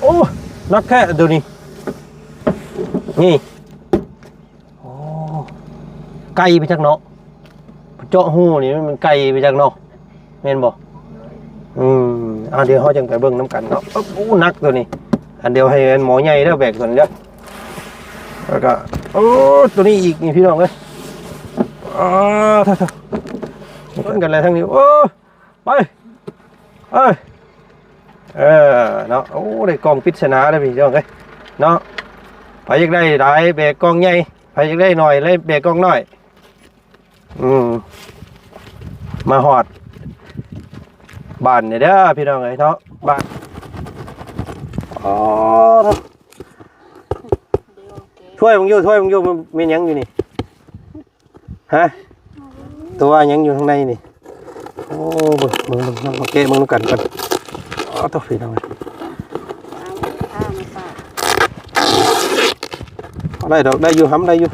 ໂອ້ ໜັກແທ້ໂຕນີ້ ນີ້. ໂອ້ ໄກໄປຈັກເນາະ ເຈາະຮູນີ້ມັນໄກໄປຈັກເນາະ ແມ່ນບໍ່? ອືມ ອ່າ ດຽວເຮົາຈັ່ງໄປເບິ່ງນຳກັນເນາະ. ໂອ້ ໜັກໂຕນີ້ ອັນດຽວໃຫ້ອັນໝໍໃຫຍ່ເດີ ແບກໂຕນີ້ເດີ ແລ້ວກໍ ໂອ້ ໂຕນີ້ອີກນີ້ພີ່ນ້ອງເອີຍ. ອ້າ ໂທ້ໆ ຊົນກັນແລ້ວທາງນີ້ ໂອ້ ໄປ ເອີ ເອີ ເນາະ. ໂອ້ ໄດ້ກ່ອງປິດສະໜາແລ້ວພີ່ນ້ອງເອີຍເນາະ. ໃຜຢາກໄດ້ຫຼາຍແບກກ່ອງໃຫຍ່ ໃຜຢາກໄດ້ໜ້ອຍແລະແບກກ່ອງນ້ອຍ. ອືມ ມາຮອດບ້ານນີ້ເດີພີ່ນ້ອງເອີຍເນາະ ບ້ານ. ອໍ ໂທ້ ຊ່ວຍເບິ່ງຢູ່ ຊ່ວຍເບິ່ງຢູ່ ມັນແມ່ນຫຍັງຢູ່ນີ້? ຮະ ຕົວຫຍັງຢູ່ຂ້າງໃນນີ້? ໂອ້ ເບິ່ງ ເບິ່ງ ເບິ່ງ ເບິ່ງ ມາແກະເບິ່ງນຳກັນກ່ອນ. ອໍ ໂທ້ ພີ່ນ້ອງເອີຍ ເອົາໄດ້ດອກ ໄດ້ຢູ່ ຫຳໄດ້ຢູ່.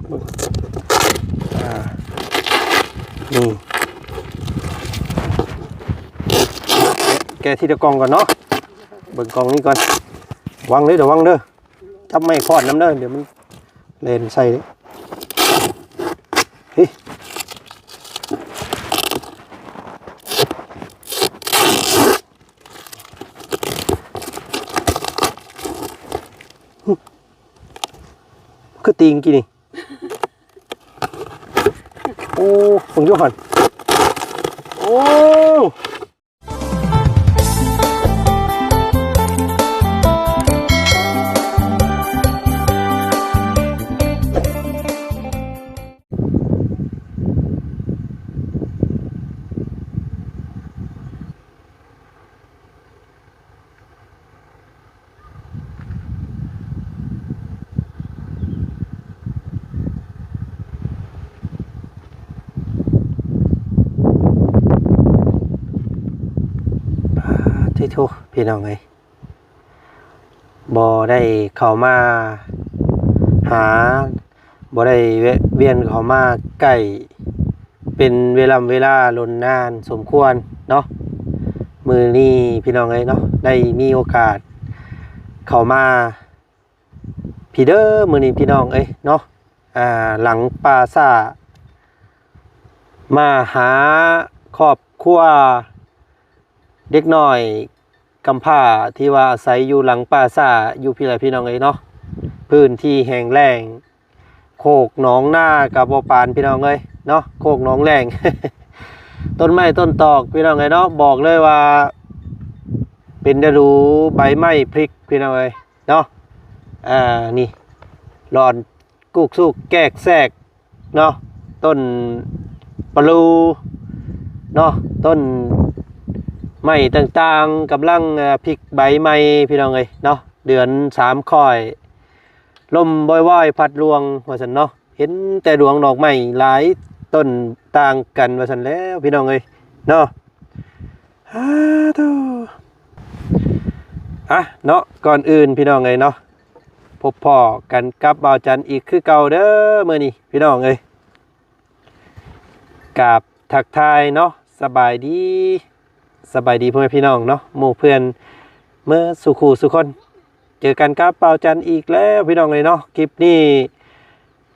ເບິ່ງ ອ່າ ນີ້ ແກະ ແກະທີລະກ່ອງກ່ອນເນາະ. ເບິ່ງກ່ອງນີ້ກ່ອນ ລະວັງເດີ ລະວັງເດີ ຈັບໄມ້ຄ້ອນນຳເດີ ດຽວມັນ ແລ່ນໃສ່ເດ້. ເຮີ້ຍ ຄືຕີງກີ້ນີ້. ໂອ້ ເບິ່ງຢູ່ຫັ້ນ ໂອ້. ປາດ ໂທ້ ພີ່ນ້ອງເອີຍ ບໍ່ໄດ້ເຂົ້າມາຫາ ບໍ່ໄດ້ແວະວຽນເຂົ້າມາໃກ້ ເປັນເວລາ ເວລາດົນນານສົມຄວນເນາະ. ມື້ນີ້ພີ່ນ້ອງເອີຍເນາະ ໄດ້ມີໂອກາດເຂົ້າມາພີ້ເດີ ມື້ນີ້ພີ່ນ້ອງເອີຍເນາະ ອ່າ ຫຼັງປ່າຊ້າ ມາຫາຄອບຄົວເດັກນ້ອຍກຳພ້າທີ່ວ່າອາໄສຢູ່ຫຼັງປ່າຊ້າຢູ່ພີ້ແຫຼະ ພີ່ນ້ອງເອີຍເນາະ. ພື້ນທີ່ແຫ້ງແລ້ງ ໂຄກໜອງນາກໍບໍ່ປານ ພີ່ນ້ອງເອີຍເນາະ ໂຄກໜອງແລ້ງ ຕົ້ນໄມ້ຕົ້ນຕອກ ພີ່ນ້ອງເອີຍເນາະ. ບອກເລີຍວ່າເປັນລະດູໃບໄມ້ຜລິກ ພີ່ນ້ອງເອີຍເນາະ. ອ່າ ນີ້ ຫຼອນກຸກສຸກແກກແຊກເນາະ ຕົ້ນປະດູ່ເນາະ ຕົ້ນໄມ້ຕ່າງໆ ກຳລັງ ເອີ ຜລິກໃບໃໝ່ ພີ່ນ້ອງເອີຍເນາະ. ເດືອນສາມຄ້ອຍ ລົມວອຍໆ ພັດລວງວ່າຊັ້ນເນາະ. ເຫັນແຕ່ດວງດອກໄມ້ຫຼາຍຕົ້ນຕ່າງກັນວ່າຊັ້ນແຫຼ້ວ ພີ່ນ້ອງເອີຍເນາະ. ອາ ໂທ້ ອະ ເນາະ ກ່ອນອື່ນ ພີ່ນ້ອງເອີຍເນາະ ພົບພໍ້ກັນກັບບ່າວຈັນອີກຄືເກົ່າເດີ ມື້ນີ້ ພີ່ນ້ອງເອີຍ. ກາບທັກທາຍເນາະ ສະບາຍດີ ສະບາຍດີພໍ່ແມ່ພີ່ນ້ອງເນາະ ໝູ່ເພື່ອນເໝິດສູ່ຄູ່ສູ່ຄົນ. ເຈີກັນກັບບ່າວຈັນອີກແລ້ວ ພີ່ນ້ອງເອີຍເນາະ. ຄລິບນີ້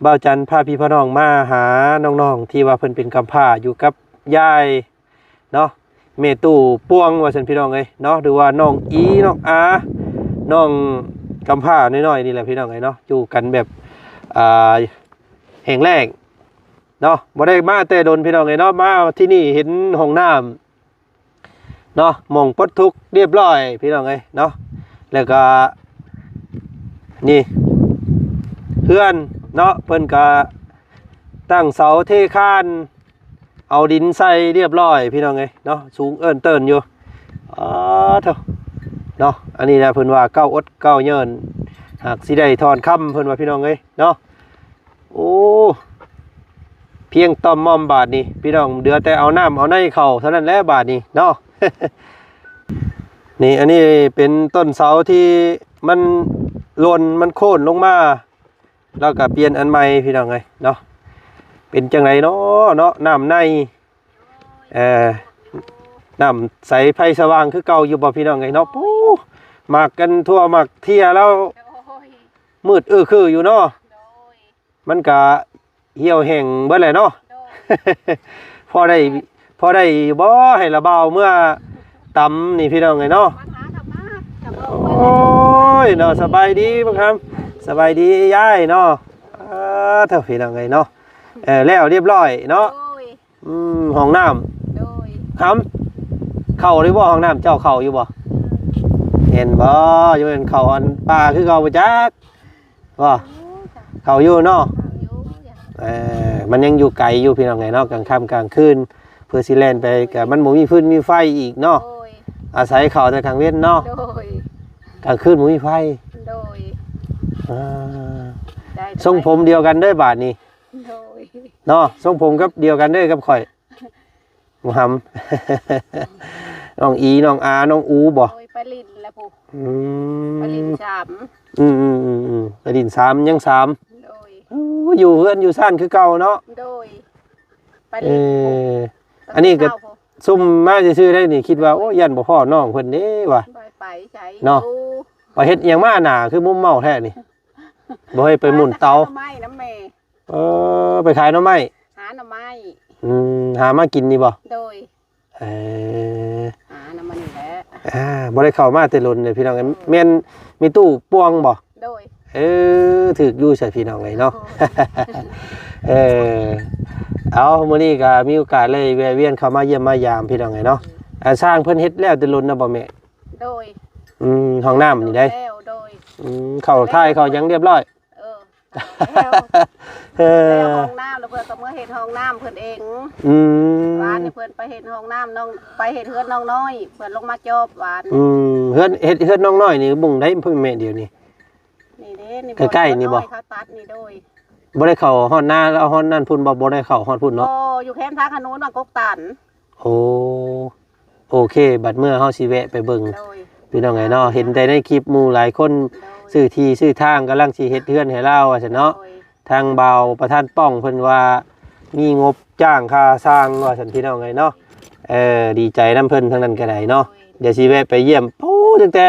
ບ່າວຈັນພາພີ່ພານ້ອງມາຫານ້ອງໆ ທີ່ວ່າເພິ່ນເປັນກຳພ້າຢູ່ກັບຍາຍເນາະ ແມ່ຕູ້ປ່ວງວ່າຊັ້ນ ພີ່ນ້ອງເອີຍເນາະ ຫຼືວ່ານ້ອງອີ ນ້ອງອາ ນ້ອງກຳພ້ານ້ອຍໆ ນີ້ແຫຼະ ພີ່ນ້ອງເອີຍເນາະ. ຢູ່ກັນແບບ ອ່າ ແຫ້ງແລ້ງເນາະ ບໍ່ໄດ້ມາແຕ່ດົນ ພີ່ນ້ອງເອີຍເນາະ. ມາທີ່ນີ້ເຫັນຫ້ອງນ້ຳ ເນາະ ໝ່ອງປົດທຸກຮຽບຮ້ອຍ ພີ່ນ້ອງເອີຍເນາະ. ແລ້ວກໍນີ້ເຮືອນເນາະ ເພິ່ນກໍຕັ້ງເສົາເທຄານ ເອົາດິນໃສ່ຮຽບຮ້ອຍ ພີ່ນ້ອງເອີຍເນາະ ສູງເອີ້ນເຕີນຢູ່. ອາ ໂທ້ ເນາະ ອັນນີ້ແຫຼະ ເພິ່ນວ່າເກົ້າອົດເກົ້າເຍີນ ຫາກຊິໄດ້ຖອນຄຳ ເພິ່ນວ່າ ພີ່ນ້ອງເອີຍເນາະ. ໂອ້ ພຽງຕ່ອມມອມບາດນີ້ ພີ່ນ້ອງ ເຫຼືອແຕ່ເອົານ້ຳເອົາໃນເຂົ້າເທົ່ານັ້ນແຫຼະບາດນີ້ເນາະ. ນີ້ ອັນນີ້ເປັນຕົ້ນເສົາທີ່ມັນຫຼົ່ນ ມັນໂຄ່ນລົງມາ ແລ້ວກໍປ່ຽນອັນໃໝ່ ພີ່ນ້ອງເອີຍເນາະ. ເປັນຈັ່ງໃດເນາະ ເນາະ ນ້ຳໃນ ເອີ ນ້ຳໃສໄຟສະຫວ່າງຄືເກົ່າຢູ່ບໍ່ ພີ່ນ້ອງເອີຍເນາະ? ປູ້ ໝາກກັນທົ່ວໝາກເທຍແລ້ວ ໂດຍ ມືດອື້ອຄືຢູ່ເນາະ ໂດຍ ມັນກະຫ່ຽວແຫ້ງເບິດແຫຼະເນາະ ໂດຍ ພໍໄດ້ ພໍໄດ້ຢູ່ບໍ່ ໃຫ້ລາວບ່າວເມືອຕຳນີ້ພີ່ນ້ອງເອີຍເນາະ ມາຫາກັບມາກັບ ໂອ້ຍເນາະ ສະບາຍດີບັກຄຳ ສະບາຍດີຍາຍເນາະ ອາ ເຖົ້າ ພີ່ນ້ອງເອີຍເນາະ ເອີ ແລ້ວລຽບລ້ອຍເນາະ ໂດຍ ອືມ ຫ້ອງນ້ຳ ໂດຍ ຄຳ ເຂົ້າຢູ່ບໍ່ ຫ້ອງນ້ຳເຈົ້າເຂົ້າຢູ່ບໍ່ ເຫັນບໍ່ ຢູ່ແມ່ນເຂົ້າອັນປ່າຄືເກົ່າບໍ່ຈັກ ບໍ່ ເຂົ້າຢູ່ເນາະ ເອີ ມັນຍັງຢູ່ໄກຢູ່ພີ່ນ້ອງເອີຍເນາະ ກາງຄ່ຳກາງຄືນ ເພື່ອຊິແລ່ນໄປກະມັນບໍ່ມີຟືນມີໄຟອີກເນາະ ໂດຍ ອາໄສເຂົ້າແຕ່ກາງເວັນເນາະ ໂດຍ ກາງຄືນບໍ່ມີໄຟ ໂດຍ ອາ ໄດ້ ຊົງຜົມດຽວກັນເດີ້ບາດນີ້ ໂດຍ ເນາະ ຊົງຜົມກັບ ດຽວກັນເດີ້ກັບຂ້ອຍ ໝູ່ຫຳ ນ້ອງອີ ນ້ອງອາ ນ້ອງອູບໍ່ ໂດຍ ໄປຫຼິ້ນແລ້ວພຸ້ນ ອືມ ໄປຫຼິ້ນສາມ ອືມໆໆໆ ໄປຫຼິ້ນສາມ ຍັງສາມ ໂດຍ ໂອ້ ຢູ່ເຮືອນຢູ່ຊານຄືເກົ່າເນາະ ໂດຍ ໄປ ເອີ ຫຼິ້ນພຸ້ນ ອັນນີ້ກໍ ແຕ່ເຊົ້າພຸ້ນ ຊຸ່ມມາຊື່ໆໄດ໋ນີ້ ຄິດວ່າ ໂອ້ ຢ້ານບໍ່ພໍ້ນ້ອງເພິ່ນເດ້ວ່າ ບໍ່ໄປໃສ ເນາະ ຢູ່ ວ່າເຮັດຫຍັງມາໜ້າຄືມົມເມົາແທ້ນີ້ ບໍ່ໃຫ້ໄປໝູນເຕົາ ໄປຫາໜໍ່ໄມ້ນຳແມ່ ເອີ ໄປຂາຍໜໍ່ໄມ້ ຫາໜໍ່ໄມ້ ອືມ ຫາມາກິນນີ້ບໍ່ ໂດຍ ເອີ ຫານຳມັນນີ້ແຫຼະ ອ່າ ບໍ່ໄດ້ເຂົ້າມາແຕ່ດົນເລີຍພີ່ນ້ອງ ເອີ ແມ່ນມີຕູ້ປ່ວງບໍ່ ໂດຍ ເອີ ຖືກຢູ່ໃສ່ພີ່ນ້ອງເອີຍເນາະ ໂອ້ ເອີ ເອົາ ມື້ນີ້ກໍມີໂອກາດເລີຍແວ່ວຽນເຂົ້າມາຢ້ຽມມາຢາມພີ່ນ້ອງເອີຍເນາະ ອືມ ອ່າ ຊ່າງເພິ່ນເຮັດແລ້ວແຕ່ດົນແລ້ວບໍ່ແມ່ ໂດຍ ອືມ ຫ້ອງນ້ຳນີ້ເດ້ ແລ້ວ ໂດຍ ອືມ ເຂົ້າຖ່າຍເຂົ້າຫຍັງຮຽບຮ້ອຍ ເອີ ແລ້ວ ເອີ ແລ້ວຫ້ອງນ້ຳ ແລ້ວເພິ່ນກໍເມືອເຮັດຫ້ອງນ້ຳເພິ່ນເອງ ອືມ ວານນີ້ເພິ່ນໄປເຮັດຫ້ອງນ້ຳນ້ອງ ໄປເຮັດເຮືອນນ້ອງນ້ອຍ ເພິ່ນລົງມາຈອບວານ ອືມ ເຮືອນ ເຮັດເຮືອນນ້ອງນ້ອຍນີ້ບ່ອນໃດແມ່ດຽວນີ້ ນີ້ເດ້ ນີ້ ໃກ້ໆນີ້ບໍ່ ເຂົາຕັດນີ້ ໂດຍ ບໍ່ໄດ້ເຂົ້າຮອດນາ ເອົາຮອດນັ້ນພຸ້ນບໍ່ ບໍ່ໄດ້ເຂົ້າຮອດພຸ້ນເນາະ ບໍ່ ຢູ່ແຄມທາງຂະໜູນບ້ານກົກຕັນ ໂອ້ ໂອເຄ ບັດເມື່ອເຮົາຊິແວະໄປເບິ່ງ ໂດຍ ພີ່ນ້ອງເອີຍເນາະ ເຫັນແຕ່ໃນຄລິບໝູ່ຫຼາຍຄົນ ໂດຍ ຊື້ທີ່ຊື້ທາງ ກຳລັງຊິເຮັດເຮືອນໃຫ້ລາວວ່າຊັ້ນເນາະ ໂດຍ ທາງບ່າວປະທານປ້ອງເພິ່ນວ່າມີງົບຈ້າງຄ່າຊ່າງວ່າຊັ້ນ ພີ່ນ້ອງເອີຍເນາະ ເອີ ດີໃຈນຳເພິ່ນທາງນັ້ນກໍໄດ້ເນາະ ໂດຍ ດຽວຊິແວະໄປຢ້ຽມ ໂອ້ ຕັ້ງແຕ່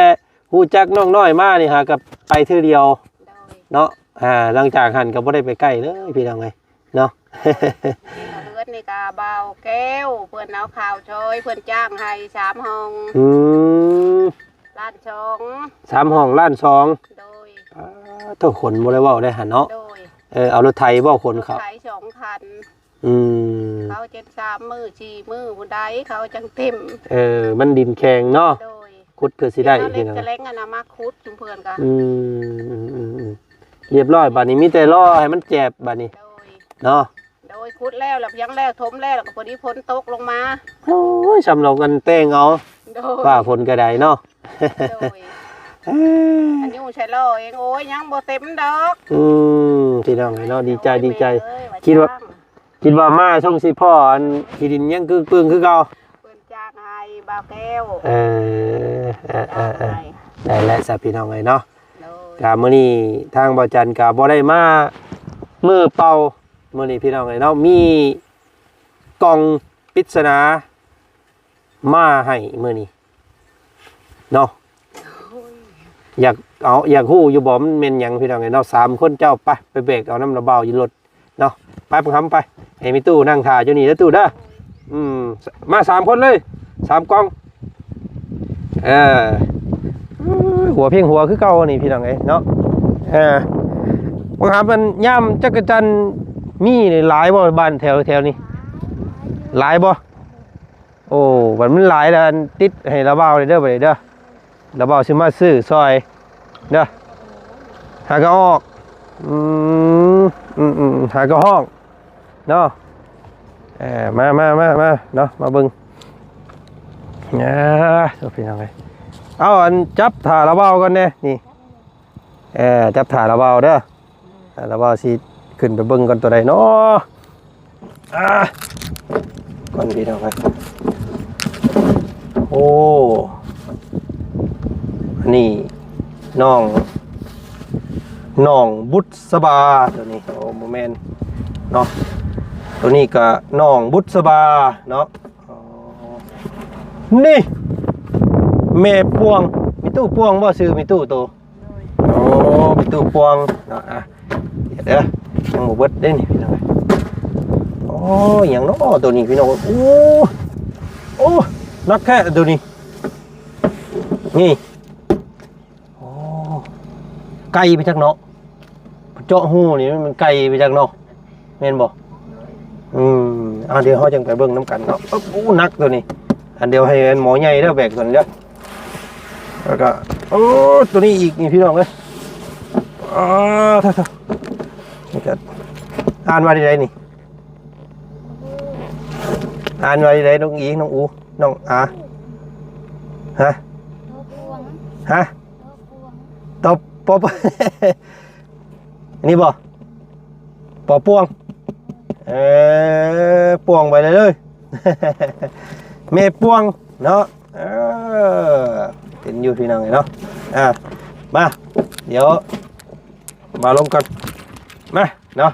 ຮູ້ຈັກນ້ອງນ້ອຍມານີ້ຫາກໍໄປເທື່ອດຽວ ໂດຍ ເນາະ ອ່າ ຫຼັງຈາກຫັ້ນກໍບໍ່ໄດ້ໄປໃກ້ເລີຍ ພີ່ນ້ອງເອີຍ ເນາະ ເຮືອນນີ້ກະບ່າວແກ້ວ ເພິ່ນເອົາເຂົ້າຊ່ອຍ ເພິ່ນຈ້າງໃຫ້ສາມຫ້ອງ ອືມ ລ້ານສອງ ສາມຫ້ອງລ້ານສອງ ໂດຍ ອາ ໂທ້ ຄົນບໍ່ໄດ້ເວົ້າໄດ້ຫັ້ນເນາະ ໂດຍ ເອີ ເອົາລົດໄຖບໍ່ຂົນເຂົ້າ ລົດໄຖສອງຄັນ ອືມ ເຂົາເຈັດສາມມື້ ສີ່ມື້ພຸ້ນໃດ ເຂົາຈັ່ງເຕັມ ເອີ ມັນດິນແຂງເນາະ ໂດຍ ຂຸດເພື່ອຊິໄດ້ ເອົາເຫຼັກ ກະແລັງອັນນັ້ນມາຂຸດຈຸມເພື່ອນກະ ອືມ ອືມໆໆ ລຽບຮ້ອຍ ບາດນີ້ມີແຕ່ລໍໃຫ້ມັນແຈບບາດນີ້ ໂດຍ ເນາະ ໂດຍ ຂຸດແລ້ວ ແລ້ວພຽງແລ້ວ ຖົມແລ້ວ ແລ້ວກໍພໍດີຝົນຕົກລົງມາ ໂອ້ຍ ສ່ຳເຮົາກັນແຕ່ງເອົາ ໂດຍ ຟ້າຝົນກໍໄດ້ເນາະ ໂດຍ ເອີ ອັນຢູ່ໃສ່ລໍ້ເອງ ໂອ້ຍ ຍັງບໍ່ເຕັມດອກ ອືມ ພີ່ນ້ອງເອີຍເນາະ ດີໃຈ ໂອ້ຍ ດີໃຈ ແມ່ເອີຍ ຄິດວ່າ ວ່າ ຄິດວ່າມາຊົງຊິພໍ້ອັນ ທີ່ດິນຍັງກຶກປຶ້ງຄືເກົ່າ ເພິ່ນຈ້າງໃຫ້ບ່າວແກ້ວ ເອີ ເອີ ເອີ ເອີ ຈ້າງໃຫ້ ໄດ້ແລ້ວຊະ ພີ່ນ້ອງເອີຍເນາະ ໂດຍ ກະມື້ນີ້ທາງບ່າວຈັນກະບໍ່ໄດ້ມາມືເປົ່າ ມື້ນີ້ພີ່ນ້ອງເອີຍເນາະ ມີກ່ອງປິດສະໜາມາໃຫ້ມື້ນີ້ເນາະ ໂອ້ຍ ຢາກເອົາ ຢາກຮູ້ຢູ່ບໍ່ ມັນແມ່ນຫຍັງ ພີ່ນ້ອງເອີຍເນາະ ສາມຄົນເຈົ້າ ໄປ ໄປແບກເອົານຳລະບ່າວຢູ່ລົດ ເນາະ ໄປປະຄຳໄປ ໃຫ້ມີຕູ້ນັ່ງຖ້າຢູ່ນີ້ເດີ້ຕູ້ເດີ້ ອືມ ມາສາມຄົນເລີຍ ສາມກ່ອງ ເອີ ຫົວພຽງຫົວຄືເກົ່ານີ້ ພີ່ນ້ອງເອີຍເນາະ ເອີ ປະຄຳ ມັນຍາມຈັກກະຈັນມີຫຼາຍບໍ່ ບ້ານແຖວ ແຖວນີ້ ຫຼາຍບໍ່? ໂອ້ ບັດມັນຫຼາຍແລ້ວ ອັນ ຕິດໃຫ້ລາວບ່າວເດີ້ ບາດນີ້ເດີ້ ລາວບ່າວຊິມາຊື້ຊ່ອຍເດີ້ ຫາກໍອອກ ອືມ ອືມໆ ຫາກໍຮ້ອງເນາະ ເອີ ມາ ມາ ມາ ມາເນາະ ມາເບິ່ງ ອາ ໂອ້ ພີ່ນ້ອງເອີຍ ເອົາ ອັນ ຈັບຖ້າລາວບ່າວກ່ອນແດ່ ນີ້ ເອີ ຈັບຖ້າລາວບ່າວເດີ້ ລາວບ່າວຊິຂຶ້ນໄປເບິ່ງກ່ອນ ຕົວໃດເນາະ ອ່າ ກ່ອນພີ່ນ້ອງເອີຍ ໂອ້ ອັນນີ້ນ້ອງ ນ້ອງບຸດສະບາ ຕົວນີ້ ໂອ້ ບໍ່ແມ່ນເນາະ ຕົວນີ້ກະນ້ອງບຸດສະບາເນາະ ອໍ ນີ້ ແມ່ພວງ ມີ ຕູ້ປວງບໍ່? ຊື່ແມ່ຕູ້ໂຕ? ໂດຍ. ໂອ້ ແມ່ຕູ້ປວງເນາະ. ອ່ະ ດຽວເດີ ຍັງບໍ່ເບິດເດ້ນີ້ພີ່ນ້ອງ. ໂອ້ ອີຫຍັງເນາະໂຕນີ້ພີ່ນ້ອງ? ໂອ້ ໂອ້ ໜັກແທ້ໂຕນີ້ ນີ້. ໂອ້ ໄກ່ໄປຈັກເນາະ ເຈາະຮູນີ້ ມັນໄກ່ໄປຈັກເນາະ ແມ່ນບໍ່? ອືມ ອ່າ ດຽວເຮົາຈັ່ງໄປເບິ່ງນຳກັນເນາະ. ໂອ້ ໜັກໂຕນີ້. ອ່າ ດຽວໃຫ້ອັນໝໍໃຫຍ່ເດີແບກກ່ອນເດີ. ແລ້ວກໍ ໂອ້ ໂຕນີ້ອີກນີ້ພີ່ນ້ອງເອີຍ. ອ້າ ໂທ້ໆ ນີ້ກໍອ່ານວ່າໃດນີ້? ອ່ານວ່າໃດ ນ້ອງອີ ນ້ອງອູ ນ້ອງອາ? ຮະ? ຮະ? ຕອບ ປອບ ອັນນີ້ບໍ່? ປອບປວງ. ເອີ ປວງໄປເລີຍ ແມ່ປວງເນາະ. ເອີ ເປັນຢູ່ພີ່ນ້ອງເອີຍເນາະ. ອ່າ ມາ ດຽວມາລົງກ່ອນ ມາເນາະ.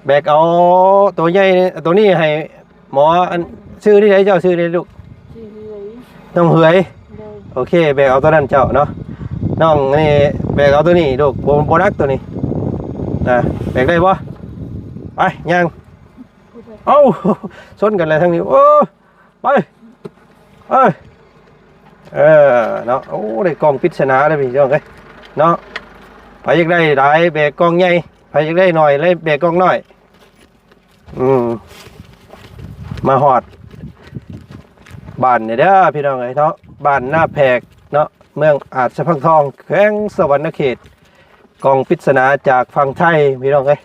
ແບກເອົາໂຕໃຫຍ່ໂຕນີ້ໃຫ້ ໝໍ ອັນ ຊື່ນີ້ໃດ ເຈົ້າຊື່ນີ້ລູກ? ຊື່ເຮືອຍ. ນ້ອງເຮືອຍ. ໂດຍ. ໂອເຄ ແບກເອົາໂຕນັ້ນເຈົ້າເນາະ. ນ້ອງນີ້ແບກເອົາໂຕນີ້ລູກ ບໍ່ ບໍ່ໜັກໂຕນີ້ນະ. ແບກໄດ້ບໍ່? ໄປ ຍ່າງ. ເອົ້າ ຊົນກັນແລ້ວທາງນີ້. ໂອ້ ໄປ ເອີ ເອີ ເນາະ. ໂອ້ ໄດ້ກ່ອງປິດສະໜາແລ້ວພີ່ນ້ອງເອີຍເນາະ. ໃຜຢາກໄດ້ຫຼາຍແບກກ່ອງໃຫຍ່ ໃຜຢາກໄດ້ໜ້ອຍເລີຍແບກກ່ອງນ້ອຍ. ອືມ ມາຮອດບ້ານນີ້ເດີພີ່ນ້ອງເອີຍເນາະ ບ້ານນາແພກເນາະ ເມືອງອາດສະພັງທອງ ແຂວງສະຫວັນນະເຂດ. ກ່ອງປິດສະໜາຈາກຝັ່ງໄທພີ່ນ້ອງເອີຍ.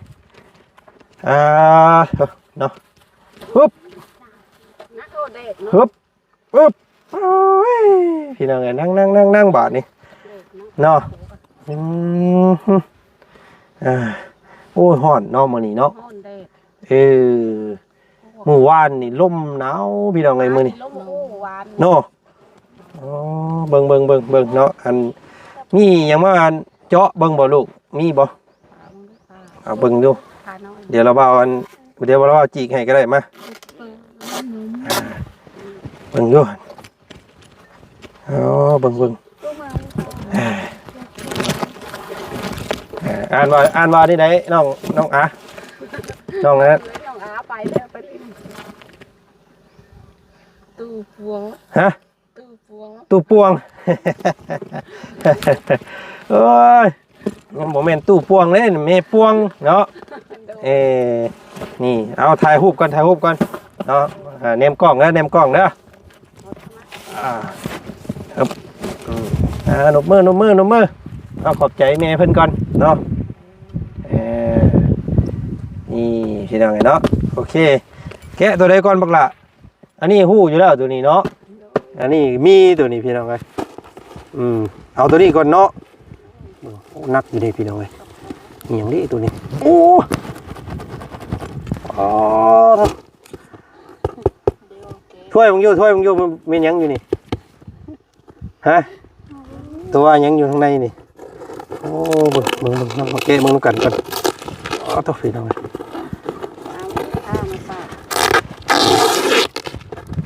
ອ່າ ເນາະ ຮຶບ ຮຶບ ອຶບ ໂອ້ຍ ພີ່ນ້ອງເອີຍ ນັ່ງ ນັ່ງ ນັ່ງ ນັ່ງ ບາດນີ້ເນາະ. ອືມ ອ່າ ໂອ້ຍ ຮ້ອນເນາະມື້ນີ້ເນາະ. ຮ້ອນແດດ. ເອີ ມື້ວານນີ້ລົມໜາວພີ່ນ້ອງເອີຍ ມື້ນີ້ ລົມ ໂອ້ ວານນີ້ເນາະ. ອໍ ເບິ່ງ ເບິ່ງ ເບິ່ງ ເບິ່ງເນາະ. ອັນ ມີຫຍັງມາເຈາະເບິ່ງບໍ່ລູກ? ມີບໍ່? ເອົາເບິ່ງດູ. ດຽວລາວບ່າວອັນ ດຽວລາວບ່າວຈີກໃຫ້ກໍໄດ້. ມາ ເບິ່ງດູ. ອໍ ເບິ່ງ ເບິ່ງ ອ່າ ອ່າ ອ່ານວ່າ ອ່ານວ່ານີ້ໄດ໋ ນ້ອງ ນ້ອງອາ ນ້ອງນະ ນ້ອງອາໄປແລ້ວ ໄປຫຼິ້ນ. ຕູ້ປວງ. ຮະ? ຕູ້ປວງ ຕູ້ປວງ. ໂອ້ຍ ມັນບໍ່ແມ່ນຕູ້ປວງເດ້ ແມ່ປວງເນາະ. ໂດຍ. ເອີ ນີ້ ເອົາ ຖ່າຍຮູບກ່ອນ ຖ່າຍຮູບກ່ອນເນາະ. ອ່າ ແນມກ້ອງເດີ ແນມກ້ອງເດີ. ອ່າ ອຶບ ອືມ ອ່າ ນົບມື ນົບມື ນົບມື. ເອົາ ຂອບໃຈແມ່ເພິ່ນກ່ອນເນາະ. ເອີ ນີ້ ພີ່ນ້ອງເອີຍເນາະ. ໂອເຄ ແກະໂຕໃດກ່ອນບັກຫຼ້າ? ອັນນີ້ຮູ້ຢູ່ແລ້ວໂຕນີ້ເນາະ. ອັນນີ້ມີໂຕນີ້ພີ່ນ້ອງເອີຍ. ອືມ ເອົາໂຕນີ້ກ່ອນເນາະ. ໂອ້ ໜັກຢູ່ເດ້ພີ່ນ້ອງເອີຍ. ອີຫຍັງເດ້ໂຕນີ້? ໂອ້ ອໍ ຊ່ວຍເບິ່ງຢູ່ ຊ່ວຍເບິ່ງຢູ່ ມັນແມ່ນຫຍັງຢູ່ນີ້? ຮະ? ຕົວຫຍັງຢູ່ຂ້າງໃນນີ້? ໂອ້ ເບິ່ງ ເບິ່ງ ເບິ່ງ ເບິ່ງ ມາແກະເບິ່ງນຳກັນກ່ອນ. ອໍ ໂທ້ ພີ່ນ້ອງເອີຍ.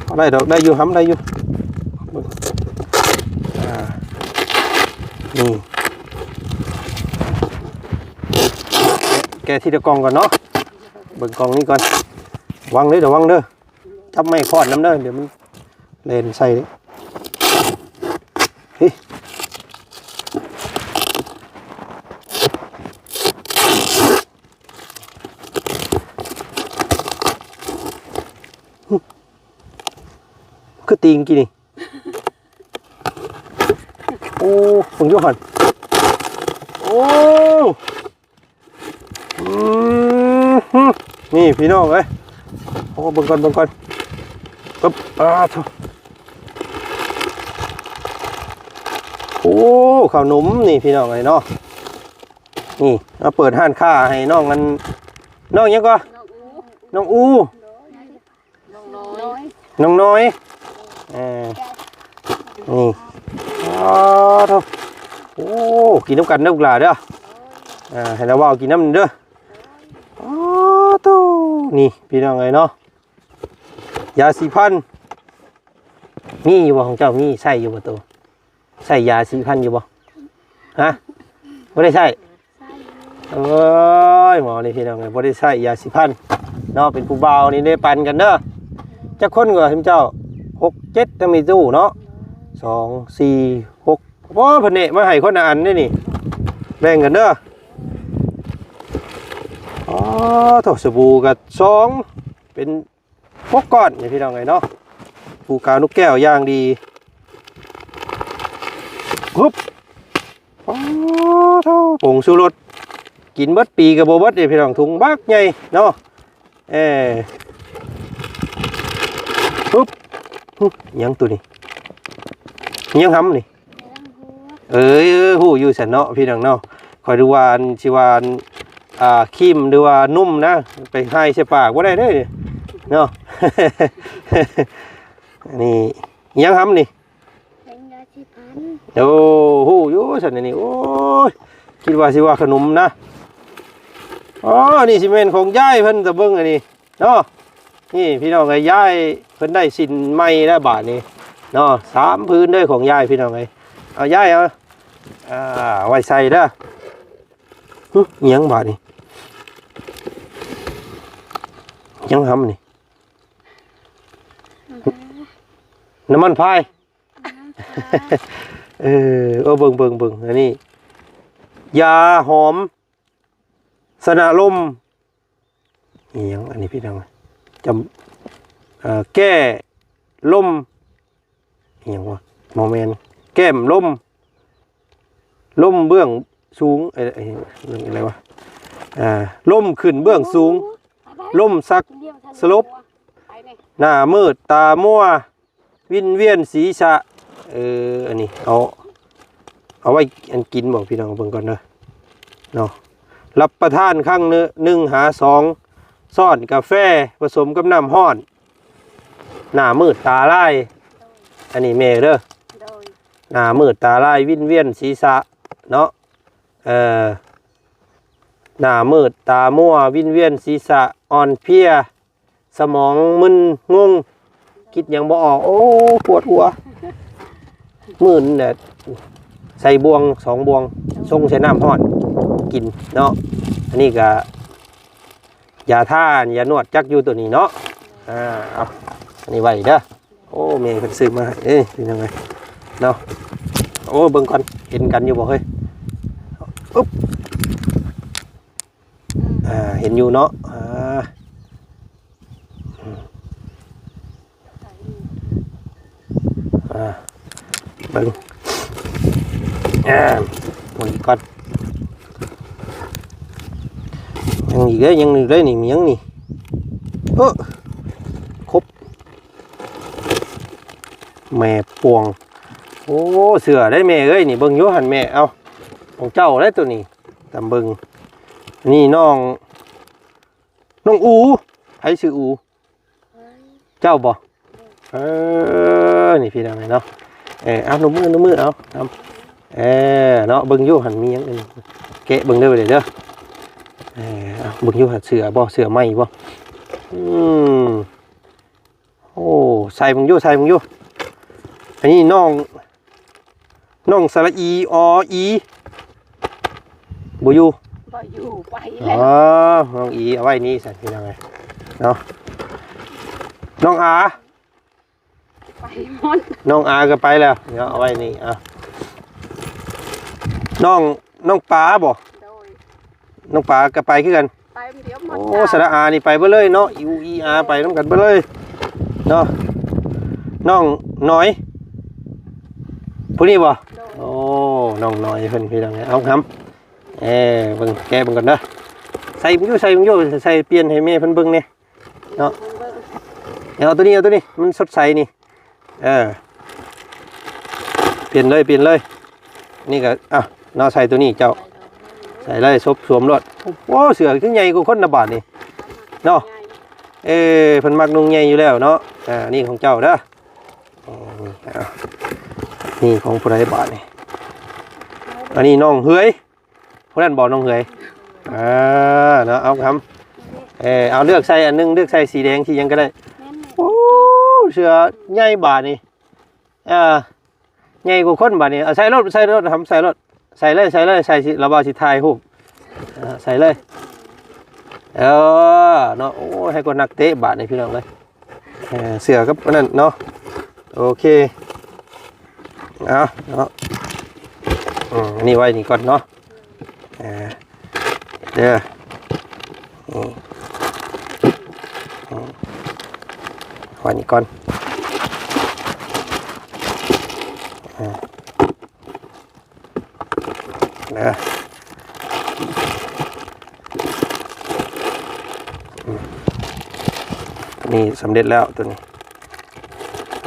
ເອົາ ໄດ້ດອກ ໄດ້ຢູ່ ຫຳໄດ້ຢູ່. ເບິ່ງ ອ່າ ນີ້ ແກະ ແກະທີລະກ່ອງກ່ອນເນາະ. ເບິ່ງກ່ອງນີ້ກ່ອນ. ລະວັງເດີ ລະວັງເດີ. ຈັບໄມ້ຄ້ອນນຳເດີ ດຽວມັນແລ່ນໃສ່ເດ້. ເຮີ້ຍ ຄືຕີງກີ້ນີ້. ໂອ້ ເບິ່ງຢູ່ຫັ້ນ. ໂອ້ ອືມ ນີ້ພີ່ນ້ອງເອີຍ. ໂອ້ ເບິ່ງກ່ອນ ເບິ່ງກ່ອນ. ປຶບ ອ່າ ໂທ້ ໂອ້ ເຂົ້າໜົມນີ້ພີ່ນ້ອງເອີຍເນາະ. ນີ້ມາເປີດຮ້ານຄ້າໃຫ້ນ້ອງ ອັນ ນ້ອງຫຍັງກໍ? ນ້ອງອູ ນ້ອງອູ. ນ້ອງນ້ອຍ ນ້ອງນ້ອຍ. ເອີ ນີ້ ອໍ ໂທ້ ໂອ້ ກິນນຳກັນເດີລູກຫຼ້າເດີ. ອ່າ ໃຫ້ລາວເວົ້າກິນນຳເດີ. ອໍ ໂທ້ ນີ້ພີ່ນ້ອງເອີຍເນາະ ຢາສີຟັນ ມີຢູ່ບໍ່ຂອງເຈົ້າ? ມີໃຊ້ຢູ່ບໍ່ໂຕ? ໃຊ້ຢາສີຟັນຢູ່ບໍ່? ຮະ? ບໍ່ໄດ້ໃຊ້? ໂອ້ຍ ໝໍນີ້ພີ່ນ້ອງເອີຍ ບໍ່ໄດ້ໃຊ້ຢາສີຟັນເນາະ. ເປັນຜູ້ບ່າວນີ້ໄດ້ປັ່ນກັນເດີ. ຈັກຄົນກໍເຫັນເຈົ້າ? ຫົກເຈັດ ທັງມີຕູ້ເນາະ. ສອງ ສີ່ ຫົກ ໂອ້ ເພິ່ນເນະມາໃຫ້ຄົນລະອັນເດ້ນີ້. ແບ່ງກັນເດີ. ອໍ ໂທ້ ສະບູກໍສອງ ເປັນ ຫົກກ້ອນນີ້ພີ່ນ້ອງເອີຍເນາະ. ປູກາວນົກແກ້ວຢ່າງດີ. ຮຶບ. ໂອ້ໂທ້ ຜົງຊູລົດ ກິນເບິດປີກໍບໍ່ເບິດເດ້ພີ່ນ້ອງ. ຖົງບັກໃຫຍ່ເນາະ. ເອີ ຮຶບ. ຫຶ ຫຍັງໂຕນີ້? ຫຍັງຫຳນີ້? ເອີຍ ຮູ້ຢູ່ຊັ້ນເນາະພີ່ນ້ອງເນາະ. ຂ້ອຍດູວ່າອັນ ຊິວ່າອັນ ອ່າ ຄຣີມ ຫຼືວ່ານົມນະ ໄປຫາຍໃສ່ປາກບໍ່ໄດ້ເດ້ເນາະ. ນີ້ຫຍັງຫຳນີ້? ແປ້ງຢາສີຟັນ. ໂອ້ ຮູ້ຢູ່ຊັ້ນນີ້. ໂອ້ຍ ຄິດວ່າຊິວ່າຂະໜົມນະ. ອໍ ອັນນີ້ຊິແມ່ນຂອງຍາຍເພິ່ນ ຕາເບິ່ງອັນນີ້ ເນາະ. ນີ້ພີ່ນ້ອງເອີຍ ຍາຍເພິ່ນໄດ້ສິ້ນໃໝ່ແລ້ວບາດນີ້ເນາະ. ສາມຜືນເດີຂອງຍາຍ ພີ່ນ້ອງເອີຍ. ເອົາ ຍາຍເອົາ ອ່າ ໄວ້ໃສ່ເດີ. ຫຶ ອີຫຍັງບາດນີ້? ຫຍັງຫຳນີ້? ນ້ຳມັນພາຍ. ເອີ ເອີ ເບິ່ງ ເບິ່ງ ເບິ່ງ ອັນນີ້ ຢາຫອມ ຊະນະລົມ ອີຫຍັງອັນນີ້ພີ່ນ້ອງ? ຈຳ ເອີ ແກ້ລົມ ອີຫຍັງວະ? ບໍ່ແມ່ນ ແກ້ມລົມ ລົມເບື້ອງສູງ ເອີ ເອີ ເລື່ອງອະໄລວະ? ອ່າ ລົມຂຶ້ນເບື້ອງສູງ ລົມສັກສະຫຼົບ ໜ້າມືດຕາມົວ ວິນວຽນສີສະ. ເອີ ອັນນີ້ເອົາ ເອົາໄວ້ອັນກິນບໍພີ່ນ້ອງ? ເບິ່ງກ່ອນເດີເນາະ. ຮັບປະທານຄັ້ງໜຶ່ງຫາສອງຊ້ອນກາແຟ ປະສົມກັບນ້ຳຮ້ອນ ໜ້າມືດຕາລາຍ. ອັນນີ້ແມ່ເດີ. ໂດຍ. ໜ້າມືດຕາລາຍ ວິນວຽນສີສະເນາະ. ເອີ ໜ້າມືດຕາມົວ ວິນວຽນສີສະ ອ່ອນເພຍ ສະໝອງມຶນງົງ ຄິດຫຍັງບໍ່ອອກ. ໂອ້ ປວດຫົວ ມື່ນແຫຼະ. ໃສ່ບ່ວງສອງບ່ວງ ຊົງໃສ່ນ້ຳຮ້ອນກິນເນາະ. ອັນນີ້ກະຢາທາ ຢານວດຈັກຢູ່ໂຕນີ້ເນາະ. ອ່າ ເອົາ ອັນນີ້ໄວ້ເດີ. ໂອ້ ແມ່ເພິ່ນຊື້ມາໃຫ້ເດ້ພີ່ນ້ອງເອີຍເນາະ. ໂອ້ ເບິ່ງກ່ອນ ເຫັນກັນຢູ່ບໍ່ເຮີ້ຍ? ອຶບ ອືມ ອ່າ ເຫັນຢູ່ເນາະ. ອ່າ ອືມ ອ່າ ເບິ່ງ ອ່າ ເບິ່ງອີກກ່ອນ. ຍັງອີກເດ້ ຍັງອີກເດ້ນີ້ ມີຫຍັງນີ້? ເອີ ຄົບ ແມ່ປວງ. ໂອ້ ເສື້ອໄດ໋ແມ່ເອີຍ ນີ້ເບິ່ງຢູ່ຫັ້ນແມ່. ເອົາ ຂອງເຈົ້າໄດ໋ໂຕນີ້ ຕາມເບິ່ງ. ນີ້ນ້ອງ ນ້ອງອູ. ໃຜຊື່ອູ? ເຈົ້າບໍ່? ເອີ ນີ້ພີ່ນ້ອງເອີຍເນາະ. ເອີ ເອົາ ນົບມື ນົບມື ເອົາ ເອີ ເນາະ. ເບິ່ງຢູ່ຫັ້ນມີຫຍັງ ແກະເບິ່ງເດີ ເດີ. ເອີ ເອົາ ເບິ່ງຢູ່ຫັ້ນ ເສື້ອບໍ່? ເສື້ອໃໝ່ບໍ່? ອືມ ໂອ້ ໃສ່ເບິ່ງຢູ່ ໃສ່ເບິ່ງຢູ່. ອັນນີ້ນ້ອງ ນ້ອງສະຫຼະອີ ອໍ ອີ ບໍ່ຢູ່ ບໍ່ຢູ່ ໄປແລ້ວ. ອໍ ນ້ອງອີ ເອົາໄວ້ນີ້ຊັ້ນ ພີ່ນ້ອງເອີຍເນາະ. ນ້ອງອາ ໄປໝົດ ນ້ອງອາກໍໄປແລ້ວເນາະ. ເອົາໄວ້ນີ້ ເອົາ ນ້ອງ ນ້ອງປາບໍ? ໂດຍ. ນ້ອງປາກໍໄປຄືກັນ. ໄປຄົນດຽວໝົດ. ໂອ້ ສະລະອານີ້ໄປເບິດເລີຍເນາະ. ອີອູອີອາໄປນຳກັນເບິດເລີຍເນາະ. ນ້ອງໜອຍ ຜູ້ນີ້ບໍ? ໂດຍ. ໂອ້ ນ້ອງໜອຍເພິ່ນ ພີ່ນ້ອງເອີຍ. ເອົາຫຳ ເອີ ເບິ່ງ ແກະເບິ່ງກ່ອນເດີ. ໃສ່ເບິ່ງຢູ່ ໃສ່ເບິ່ງຢູ່ ໃສ່ປ່ຽນໃຫ້ແມ່ເພິ່ນເບິ່ງແດ່ເນາະ. ເອົາໂຕນີ້ ເອົາໂຕນີ້ ມັນສົດໃສນີ້. ເອີ ປ່ຽນເລີຍ ປ່ຽນເລີຍ. ນີ້ກໍ ອ່ະ ເນາະ ໃສ່ໂຕນີ້ເຈົ້າ ໃສ່ເລີຍ ສົບສວມໂລດ. ໂອ້ ເສື້ອຄືໃຫຍ່ກວ່າຄົນນະບາດນີ້ເນາະ. ເອີ ເພິ່ນມັກນຸ່ງໃຫຍ່ຢູ່ແລ້ວເນາະ. ອ່າ ນີ້ຂອງເຈົ້າເດີ. ເອົາ ນີ້ຂອງຜູ້ໃດບາດນີ້? ອັນນີ້ນ້ອງເຮືອຍ. ຜູ້ນັ້ນບໍ່ນ້ອງເຮືອຍ? ອ່າ ເນາະ ເອົາຄຳ ເອີ ເອົາເລືອກໃສ່ອັນໜຶ່ງ ເລືອກໃສ່ສີແດງ ສີຫຍັງກໍໄດ້. ໂອ້ ເສື້ອໃຫຍ່ບາດນີ້ ເອີ ເ ໃຫຍ່ກວ່າຄົນບາດນີ້. ເອົາໃສ່ລົດ ໃສ່ລົດ ຫຳໃສ່ລົດ ໃສ່ເລີຍ ໃສ່ເລີຍ ໃສ່ ຊິລະບ່າວຊິຖ່າຍຮູບ. ເອີ ໃສ່ເລີຍ. ເອີ ເນາະ. ໂອ້ຍ ໃຫ້ກວ່ານັກເຕະບາດນີ້ພີ່ນ້ອງເອີຍ. ເອີ ເສື້ອກັບອັນນັ້ນເນາະ. ໂອເຄ ເອົາເນາະ. ອືມ ອັນນີ້ໄວ້ນີ້ກ່ອນເນາະ. ເອີ ເດີ ອືມ ອືມ ໄວ້ນີ້ກ່ອນ. ເອີ ເດີ ອືມ ນີ້ສຳເລັດແລ້ວໂຕນີ້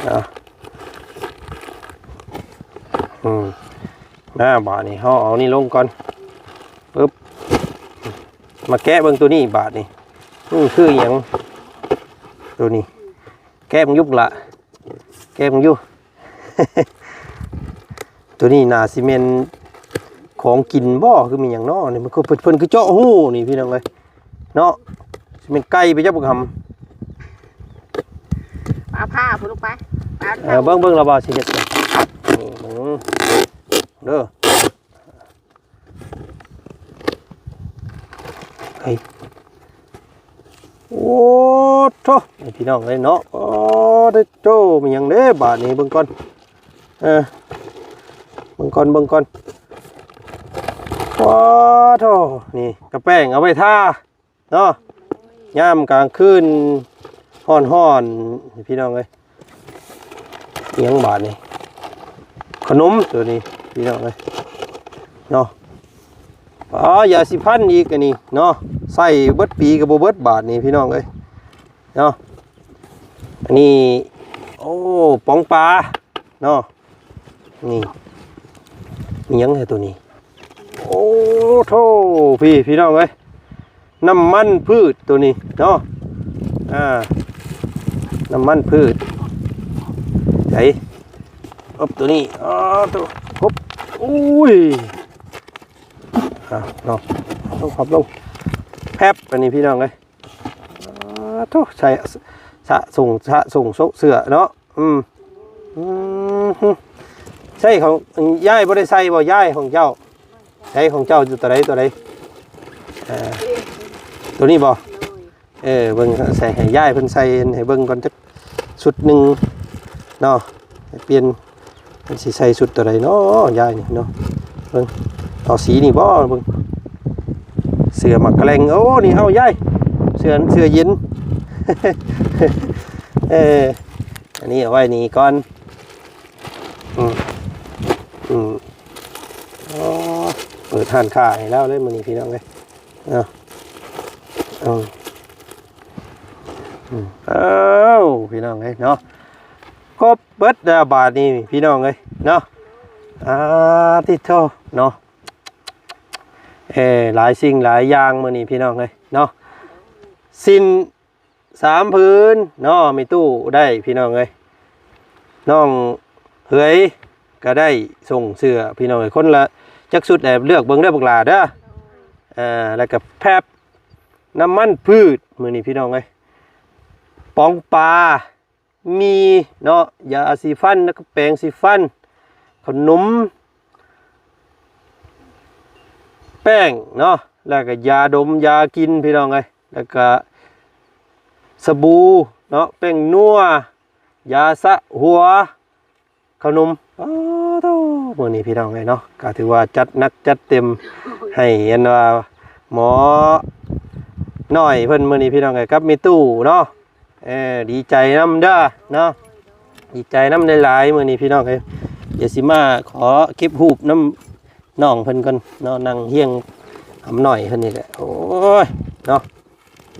ເນາະ. ອືມ ມາບາດນີ້ເຮົາເອົານີ້ລົງກ່ອນ. ປຶບ ມາແກະເບິ່ງໂຕນີ້ບາດນີ້. ອືມ ຄືອີຫຍັງໂຕນີ້? ແກະເບິ່ງຢູ່ລະ ແກະເບິ່ງຢູ່. ໂຕນີ້ໜ້າຊິແມ່ນຂອງກິນບໍ່ ຄືມີຫຍັງເນາະນີ້? ມັນຄືເພິ່ນ ເພິ່ນຄືເຈາະຮູນີ້ພີ່ນ້ອງເອີຍເນາະ. ຊິແມ່ນໄກ່ໄປຈັກບັກຫຳ. ປາຜ້າພຸ້ນລູກໄປ ເອີ ເບິ່ງ ເບິ່ງລະບ່າວຊິເຮັດ. ນີ້ເບິ່ງເດີ. ເຮີ້ຍ ໂອ້ໂທ້ ພີ່ນ້ອງເອີຍເນາະ. ໂອ້ ເດີໂທ້ ມີຫຍັງເດ້ບາດນີ້? ເບິ່ງກ່ອນ ເອີ ເບິ່ງກ່ອນ ເບິ່ງກ່ອນ. ໂອ້ໂທ້ ນີ້ກະແປ້ງເອົາໄວ້ທາເນາະ ຍາມກາງຄືນຮ້ອນໆ ພີ່ນ້ອງເອີຍ. ອີຫຍັງບາດນີ້? ຂະໜົມໂຕນີ້ພີ່ນ້ອງເອີຍເນາະ. ອໍ ຢາສີຟັນອີກອັນນີ້ເນາະ ໃຊ້ເບິດປີກະບໍ່ເບິດບາດນີ້ພີ່ນ້ອງເອີຍເນາະ. ອັນນີ້ ໂອ້ ປອງປາເນາະ. ນີ້ ມີຫຍັງແທ້ໂຕນີ້? ໂອ້ໂທ້ ພີ່ ພີ່ນ້ອງເອີຍ ນ້ຳມັນພືດໂຕນີ້ເນາະ. ອ່າ ນ້ຳມັນພືດ ໃສ່ ອຶບ ໂຕນີ້ ອໍ ໂຕ ຮຶບ ໂອ້ຍ ອ່າ ເນາະ ເອົາພັບລົງ ແພັບ ອັນນີ້ພີ່ນ້ອງເອີຍ. ອ່າ ໂທ້ ໃສ່ ສະສົງ ສະສົງໂຊະເສື້ອເນາະ. ອືມ ອືມ ໃສ່ຂອງ ຍາຍບໍ່ໄດ້ໃສ່ບໍ່ ຍາຍ ຂອງເຈົ້າ? ໃສ່ຂອງເຈົ້າຢູ່ຕົວໃດ ຕົວໃດ? ເອີ ຕົວນີ້ບໍ່? ເອີ ເບິ່ງ ໃສ່ໃຫ້ຍາຍເພິ່ນໃສ່ໃຫ້ເບິ່ງກ່ອນຈັກຊຸດໜຶ່ງເນາະ ໃຫ້ປ່ຽນ. ມັນຊິໃສ່ຊຸດຕົວໃດເນາະ ຍາຍນີ້ເນາະ? ເບິ່ງ ເອົາສີນີ້ບໍ່? ເບິ່ງ ເສື້ອໝາກກະແລັງ. ໂອ້ ນີ້ເອົາຍາຍ ເສື້ອ ເສື້ອເຢັນ. ເອີ ອັນນີ້ເອົາໄວ້ນີ້ກ່ອນ. ອືມ ອືມ ອໍ ເປີດຮ້ານຄ້າໃຫ້ລາວເລີຍມື້ນີ້ພີ່ນ້ອງເອີຍ. ເອົາ ເອົາ ອືມ ເອົາ ພີ່ນ້ອງເອີຍເນາະ ຄົບເບິດແລ້ວບາດນີ້ພີ່ນ້ອງເອີຍເນາະ. ອາ ຕິໂທເນາະ ເອີ ຫຼາຍສິ່ງຫຼາຍຢ່າງມື້ນີ້ພີ່ນ້ອງເອີຍເນາະ. ສິ້ນສາມຜືນເນາະ ມີຕູ້ໄດ້ພີ່ນ້ອງເອີຍ. ນ້ອງເຫືອຍກະໄດ້ສົ່ງເສື້ອພີ່ນ້ອງເອີຍ ຄົນລະຈັກຊຸດແຫຼະ ເລືອກເບິ່ງເດີບັກຫຼ້າເດີ. ເອີ ແລ້ວກະແພັບ ນ້ຳມັນພືດມື້ນີ້ພີ່ນ້ອງເອີຍ ປອງປາ ມີເນາະ ຢາສີຟັນ ແລ້ວກໍແປງສີຟັນ ຂະໜົມ ແປ້ງເນາະ ແລ້ວກໍຢາດົມຢາກິນພີ່ນ້ອງເອີຍ ແລ້ວກໍສະບູເນາະ ແປ້ງນົວ ຢາສະຫົວ ຂະໜົມ. ອ້າໂທ້ ມື້ນີ້ພີ່ນ້ອງເອີຍເນາະ ກໍຖືວ່າຈັດໜັກຈັດເຕັມໃຫ້ອັນວ່າໝໍນ້ອຍເພິ່ນມື້ນີ້ພີ່ນ້ອງເອີຍ ກັບແມ່ຕູ້ເນາະ. ເອີ ດີໃຈນຳເດີເນາະ ດີໃຈນຳຫຼາຍໆ ມື້ນີ້ພີ່ນ້ອງເອີຍ. ດຽວຊິມາຂໍເກັບຮູບນຳນ້ອງເພິ່ນກ່ອນເນາະ ນັ່ງຮຽງຫຳນ້ອຍເພິ່ນນີ້ແຫຼະ. ໂອ້ຍ ເນາະ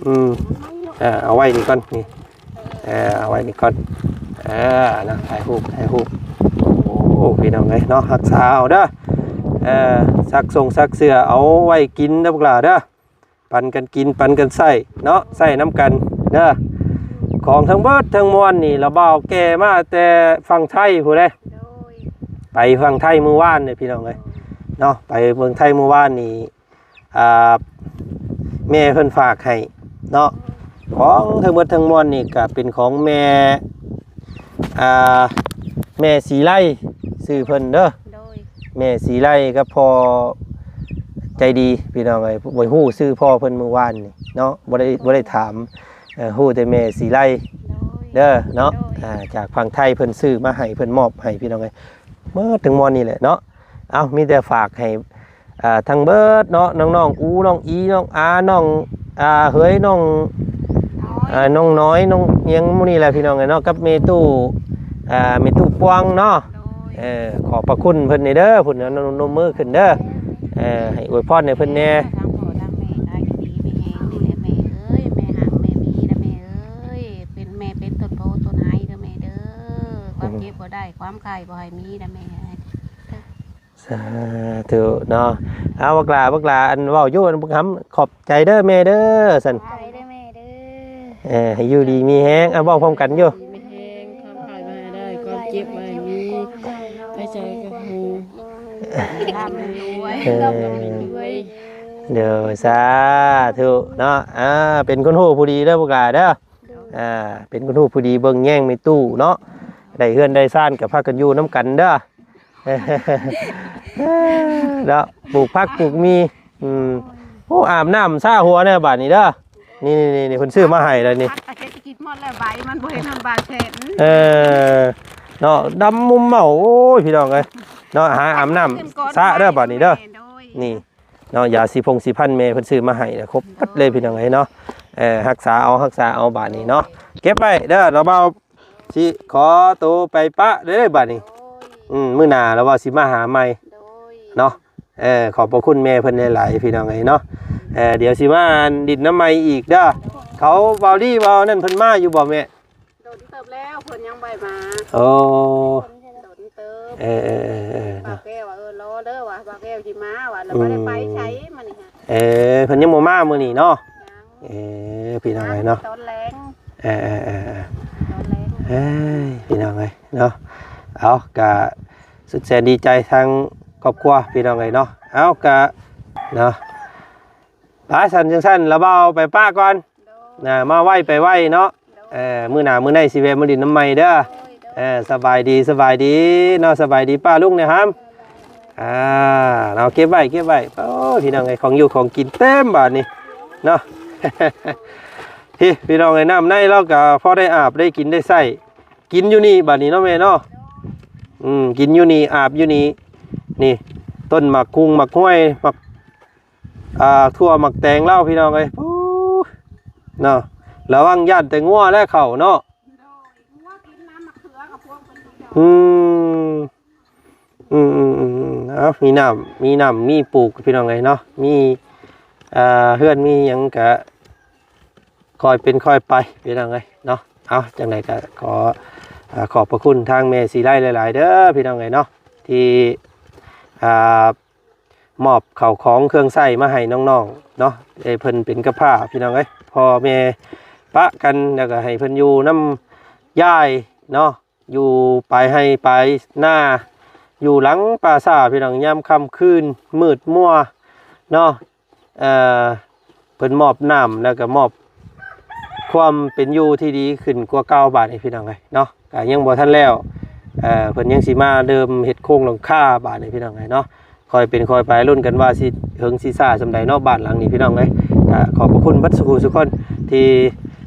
ອືມ ເອົາໄວ້ນີ້ກ່ອນ ນີ້ ເອົາໄວ້ນີ້ກ່ອນ ເນາະ ຖ່າຍຮູບ ຖ່າຍຮູບ. ໂອ້ ພີ່ນ້ອງເອີຍເນາະ ຮັກສາເອົາເດີ ເອີ ຊັກສົ່ງຊັກເສື້ອເອົາໄວ້ກິນເດີພວກຫຼ້າເດີ ປັນກັນກິນ ປັນກັນໃຊ້ເນາະ ໃຊ້ນຳກັນເດີ. ຂອງທັງເບິດທັງມວນນີ້ ລະບ່າວແກ່ມາແຕ່ຝັ່ງໄທພຸ້ນເດ້ ໂດຍ ໄປຝັ່ງໄທມື້ວານນີ້ພີ່ນ້ອງເອີຍເນາະ ໄປເມືອງໄທມື້ວານນີ້ ອ່າ ແມ່ເພິ່ນຝາກໃຫ້ເນາະ. ຂອງທັງເບິດທັງມວນນີ້ກະເປັນຂອງແມ່ ອ່າ ແມ່ສີໄລ ຊື່ເພິ່ນເດີ ໂດຍ ແມ່ສີໄລກັບພໍ່ໃຈດີ ພີ່ນ້ອງເອີຍ. ບໍ່ຮູ້ຊື່ພໍ່ເພິ່ນມື້ວານນີ້ເນາະ ບໍ່ໄດ້ ບໍ່ໄດ້ຖາມ. ເອີ ຮູ້ແຕ່ແມ່ສີໄລ ໂດຍ ເດີເນາະ ໂດຍ ອ່າ ຈາກຝັ່ງໄທເພິ່ນຊື້ມາໃຫ້ ເພິ່ນມອບໃຫ້ ພີ່ນ້ອງເອີຍ. ໝົດທັງມວນນີ້ແຫຼະເນາະ. ເອົ້າ ມີແຕ່ຝາກໃຫ້ ອ່າ ທັງເບິດເນາະ ນ້ອງໆ ອູ ນ້ອງອີ ນ້ອງອາ ນ້ອງ ອ່າ ເຮີຍ ນ້ອງ ນ້ອຍ ອ່າ ນ້ອງນ້ອຍ ນ້ອງຫຍັງໝູ່ນີ້ແຫຼະ ພີ່ນ້ອງເອີຍເນາະ ກັບແມ່ຕູ້ ອ່າ ແມ່ຕູ້ປວງເນາະ ໂດຍ ເອີ ຂອບພະຄຸນເພິ່ນແດ່ເດີ ພຸ້ນນະ ນົມມືຂຶ້ນເດີ ເອີ ໃຫ້ອວຍພອນໃຫ້ເພິ່ນແດ່ ທັງພໍ່ທັງແມ່ ອາ ຢູ່ດີມີແຮງນີ້ແຫຼະແມ່ເອີຍ ແມ່ຮັກແມ່ມີນະແມ່ເອີຍ ເປັນແມ່ເປັນຕົ້ນໂພຕົ້ນໄຮເດີແມ່ເດີ ຄວາມເຈັບບໍ່ໄດ້ ຄວາມໄຂ້ບໍ່ໃຫ້ມີນະແມ່. ສາທຸເນາະ. ເອົາ ບັກຫຼ້າ ບັກຫຼ້າ ອັນເວົ້າຢູ່ ອັນບັກຫຳ ຂອບໃຈເດີແມ່ເດີ ຊັ້ນ ຂອບໃຈເດີແມ່ເດີ ເອີ ໃຫ້ຢູ່ດີມີແຮງ. ເອົາ ເວົ້າພ້ອມກັນຢູ່ ມີແຮງ ຄວາມໄຂ້ບໍ່ໃຫ້ໄດ້ ຄວາມເຈັບບໍ່ໃຫ້ມີ ໄປໃສກໍຮູ້ ເອີ ເດີ ສາທຸເນາະ. ອ່າ ເປັນຄົນຮູ້ຜູ້ດີເດີ ບັກຫຼ້າເດີ ອ່າ ເປັນຄົນຮູ້ຜູ້ດີ ເບິ່ງແຍງແມ່ຕູ້ເນາະ ໄດ້ເຮືອນໄດ້ຊານກໍພາກັນຢູ່ນຳກັນເດີ. ເນາະ ປູກຜັກປູກໝີ່ ອືມ ໂອ້ ອາບນ້ຳຊາຫົວແດ່ບາດນີ້ເດີ. ນີ້ໆໆ ເພິ່ນຊື້ມາໃຫ້ແລ້ວນີ້ ເສດຖະກິດໝົດແລ້ວ ໃບມັນບໍ່ເຫັນມັນບາດແຂນ ເອີ ເນາະ ດຳມຸມເມົາ. ໂອ້ຍ ພີ່ນ້ອງເອີຍເນາະ ຫາອາບນ້ຳຊະເດີບາດນີ້ເດີ. ໂດຍ ນີ້ເນາະ ຢາສີພົງສີພັນແມ່ເພິ່ນຊື້ມາໃຫ້ນະ ຄົບໝົດເລີຍ ໂດຍ ພີ່ນ້ອງເອີຍເນາະ. ເອີ ຮັກສາເອົາ ຮັກສາເອົາບາດນີ້ເນາະ ເກັບໄວ້ເດີ ລະບ່າວ ຊິຂໍໂຕໄປປະເດີບາດນີ້. ໂດຍ ອືມ ມື້ໜ້າລະວ່າຊິມາຫາໃໝ່ ໂດຍ ເນາະ. ເອີ ຂອບພະຄຸນແມ່ເພິ່ນຫຼາຍໆ ພີ່ນ້ອງເອີຍເນາະ. ເອີ ດຽວຊິມາຫຼິ້ນນຳໃໝ່ອີກເດີ. ເຂົາເວົ້າດີເວົ້ານັ້ນເພິ່ນມາຢູ່ບໍ່ແມ່? ດົນເຕີບແລ້ວ ເພິ່ນຍັງບໍ່ມາ. ໂອ້ ດົນເຕີບ. ເອີໆໆໆ ເນາະ ບ່າວແກ້ວວ່າ ເອີ ລໍເດີວ່າ ບ່າວແກ້ວຊິມາວ່າ ແລ້ວບໍ່ໄດ້ໄປໃສມື້ນີ້. ເອີ ເພິ່ນຍັງບໍ່ມາມື້ນີ້ເນາະ. ເອີ ພີ່ນ້ອງເອີຍເນາະ ຕອນແລງ. ເອີໆໆໆ ຕອນແລງ ເອີຍ ພີ່ນ້ອງເອີຍເນາະ. ເອົາ ກະສຸດແສນດີໃຈທາງຄອບຄົວ ພີ່ນ້ອງເອີຍເນາະ. ເອົາ ກະເນາະ ໄປຊັ້ນ ຈັ່ງຊັ້ນລະບ່າວໄປປະກ່ອນ ໂດຍ ນະ ມາໄວໄປໄວເນາະ. ໂດຍ ເອີ ມື້ໜ້າມື້ໃນຊິແວະມາຫຼິ້ນນຳໃໝ່ເດີ. ໂດຍ ໂດຍ ເອີ ສະບາຍດີ ສະບາຍດີເນາະ ສະບາຍດີປ້າລຸງແດ່ຫຳ. ອ່າ ເອົາເກັບໄວ້ ເກັບໄວ້. ໂອ້ຍ ພີ່ນ້ອງເອີຍ ຂອງຢູ່ຂອງກິນເຕັມບາດນີ້ເນາະ. ພີ່ ພີ່ນ້ອງເອີຍ ນ້ຳໃນລາວກໍພໍໄດ້ອາບໄດ້ກິນໄດ້ໃຊ້ ກິນຢູ່ນີ້ບາດນີ້ເນາະແມ່ເນາະ. ອືມ ກິນຢູ່ນີ້ ອາບຢູ່ນີ້. ນີ້ ຕົ້ນໝາກຄຸງໝາກຫ້ວຍ ໝາກ ອ່າ ຖົ່ວໝາກແຕງລາວ ພີ່ນ້ອງເອີຍ. ປູ ເນາະ ລະວັງຢ້ານແຕ່ງົວແລະເຂົ້າເນາະ. ອືມ ອືມໆໆໆ ເອົາ ມີນ້ຳ ມີນ້ຳ ມີປູກ ພີ່ນ້ອງເອີຍເນາະ. ມີ ອ່າ ເຮືອນມີຫຍັງກະຄ່ອຍເປັນຄ່ອຍໄປ ພີ່ນ້ອງເອີຍເນາະ. ເອົາ ຈັ່ງໃດກໍຂໍ ອ່າ ຂອບພະຄຸນທາງແມ່ສີໄລຫຼາຍໆເດີ ພີ່ນ້ອງເອີຍເນາະ ທີ່ ອ່າ ມອບເຂົ້າຂອງເຄື່ອງໃຊ້ມາໃຫ້ນ້ອງໆເນາະ. ເອີ ເພິ່ນເປັນເຈົ້າພາບ ພີ່ນ້ອງເອີຍ ພໍ່ແມ່ປະກັນ ແລ້ວກໍໃຫ້ເພິ່ນຢູ່ນຳຍາຍເນາະ ຢູ່ປາຍໄຮ່ປາຍນາ ຢູ່ຫຼັງປ່າຊ້າ ພີ່ນ້ອງ. ຍາມຄ່ຳຄືນມືດມົວເນາະ ເອີ ເພິ່ນມອບນ້ຳ ແລ້ວກໍມອບຄວາມເປັນຢູ່ທີ່ດີຂຶ້ນກວ່າເກົ່າບາດນີ້ ພີ່ນ້ອງເອີຍເນາະ. ກໍຍັງບໍ່ທັນແລ້ວ ເອີ ເພິ່ນຍັງຊິມາເລີ່ມເຮັດໂຄງຫຼັງຄາບາດນີ້ ພີ່ນ້ອງເອີຍເນາະ. ຄ່ອຍເປັນຄ່ອຍໄປ ລຸ້ນກັນວ່າຊິເຖິງຊິຊ້າສ່ຳໃດເນາະ ບ້ານຫຼັງນີ້ ພີ່ນ້ອງເອີຍ. ກໍຂອບພະຄຸນເບິດສູ່ຜູ້ສູ່ຄົນທີ່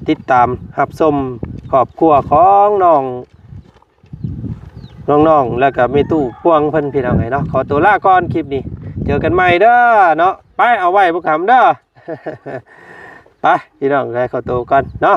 ຕິດຕາມຮັບຊົມຄອບຄົວຂອງນ້ອງ ນ້ອງໆ ແລ້ວກໍແມ່ຕູ້ພວງເພິ່ນ ພີ່ນ້ອງເອີຍເນາະ. ຂໍຕົວລາກ່ອນ ຄລິບນີ້ເຈີກັນໃໝ່ເດີເນາະ. ໄປ ເອົາໄວ້ບໍ່ຄຳເດີ. ໄປ ພີ່ນ້ອງເອີຍ ຂໍໂຕກ່ອນເນາະ.